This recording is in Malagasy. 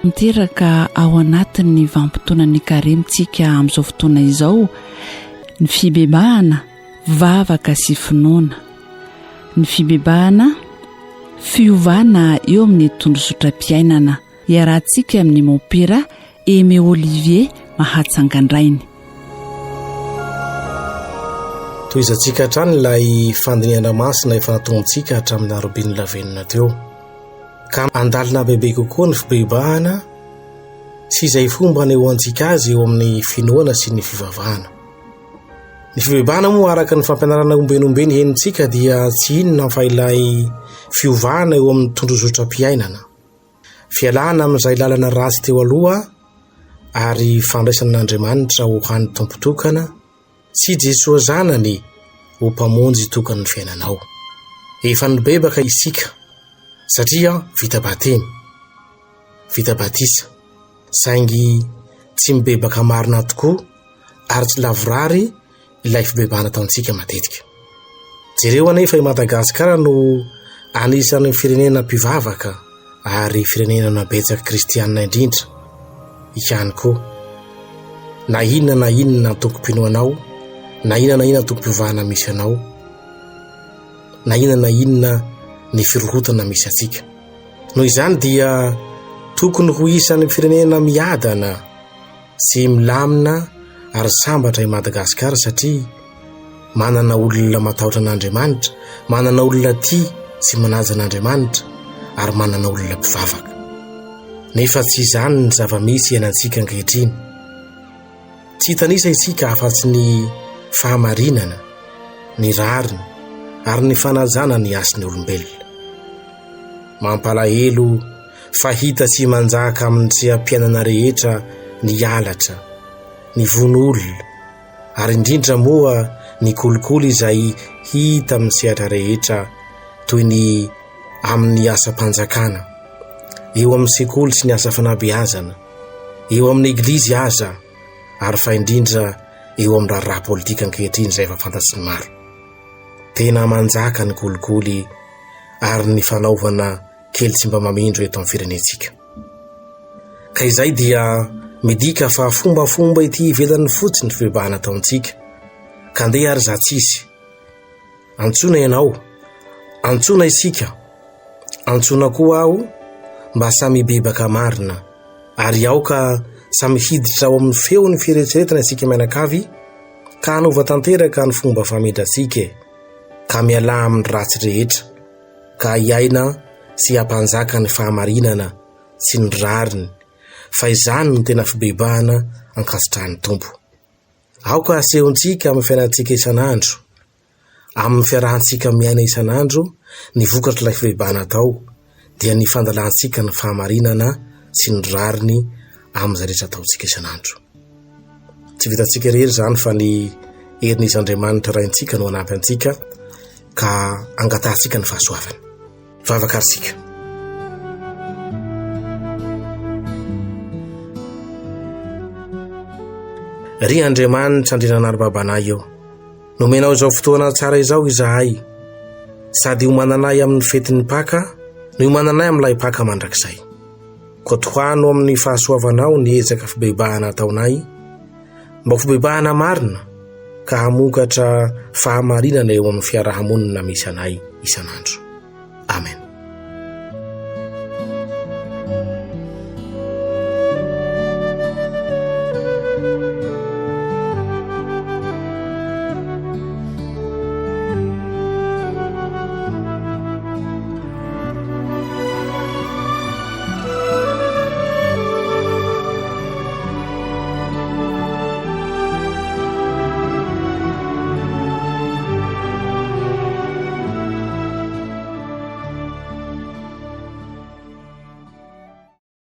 Tanteraka ao anatin'ny vanim-potoanan'ny karemintsika amin'izao fotoana izao ny fibebahana, vavaka sy finoana. Ny fibebahana, fiovana eo amin'ny tondrozotram-piainana. Iarahantsika amin'ny Mompera Aimé Olivier Mahatsangandrainy. Tohizantsika hatrany ilay fandinihana masina efa nataontsika hatramin'ny arobian'ny lavenona teo. Ka handalina bebe kokoa ny fibebahana sy izay fomba anehoantsika azy eo amin'ny finoana sy ny fivavahana. Ny fibebahana moa araka ny fampianarana ombeny ombeny henontsika dia tsy inona fa ilay fiovana eo amin'ny tondrozotram-piainana. Fialana amin'izay lalana ratsy teo aloha ary fandraisana an'Andriamanitra ho hany Tompo tokana sy Jesoa Zanany ho Mpamonjy tokan'ny fiainanao. Efa nibebaka isika satria vita batemy, vita batisa, saingy tsy mibebaka marina tokoa ary tsy lavorary ilay fibebahana ataontsika matetika. Jereo anefa i Madagasikara no anisan'ny firenena mpivavaka ary firenena nabetsaka kristianina indrindra ihany koa. Na inona na inona antokom-pinoanao, na inona na inona antokom-pivavahana misy anao, na inona na inona ny firohotana misy antsika. Noho izany dia tokony ho isan'ny firenena miadana Tsy milamina ary sambatra i Madagasikara satria manana olona matahotra an'Andriamanitra, manana olona tia sy manaja an'Andriamanitra ary manana olona mpivavaka. Nefa tsy izany ny zava-misy iainantsika ankehitriny. Tsy hitanisa isika afa-tsy ny fahamarinana, ny rariny ary ny fanajana ny hasin'ny olombelona. Mampalahelo fa hita sy manjaka amin'ny seha-piainana rehetra ny halatra, ny vono olona, ary indrindra moa ny kolikoly izay hita amin'ny sehatra rehetra toy ny amin'ny asam-panjakana, eo amin'ny sekoly sy ny asa fanabeazana, eo amin'ny eglizy aza, ary fa indrindra eo amin'ny raharaha politika ankehitriny izay efa fantatry ny maro. Tena manjaka ny kolikoly ary ny fanaovana kely tsy mba mamindro eto amin'ny firenentsika. Ka izay dia midika fa fombafomba ety ivelany fotsiny ny fibebahana ataontsika. Ka ndeha ary za tsisy. Antsoina ianao, antsoina isika, antsoina koa aho mba samy hibebaka marina ary aoka samy hiditra ao amin'ny feon'ny fieretreretana isika mianakavy ka hanova tanteraka ny fomba famindrantsika e, ka mialà amin'ny ratsy rehetra. ka hiaina sy hampanjaka ny fahamarinana sy ny rariny, fa izany no tena fibebahana ankasitrahan'ny Tompo. Aoka hasehontsika amin'ny fiainantsika isan'andro, amin'ny fiarahantsika miaina isan'andro ny vokatr'ilay fibebahana atao, dia ny fandalantsika ny fahamarinana sy ny rariny amin'izay rehetra ataontsika isan'andro. Tsy vitantsika irery izany fa ny herin'izy Andriamanitra Raintsika no hanampy antsika ka angatahantsika ny fahasoavany. Vavaka ary isika. Ry Andriamanitra Andriananary Babanay eo, nomenao izao fotoana tsara izao izahay, sady hiomananay amin'ny fetin'ny Paka no hiomananay amin'ilay Paka mandrakizay. Koa tohano amin'ny fahasoavanao ny ezaka fibebahana ataonay, mba ho fibebahana marina ka hamokatra fahamarinana eo amin'ny fiarahamonina misy anay isan'andro.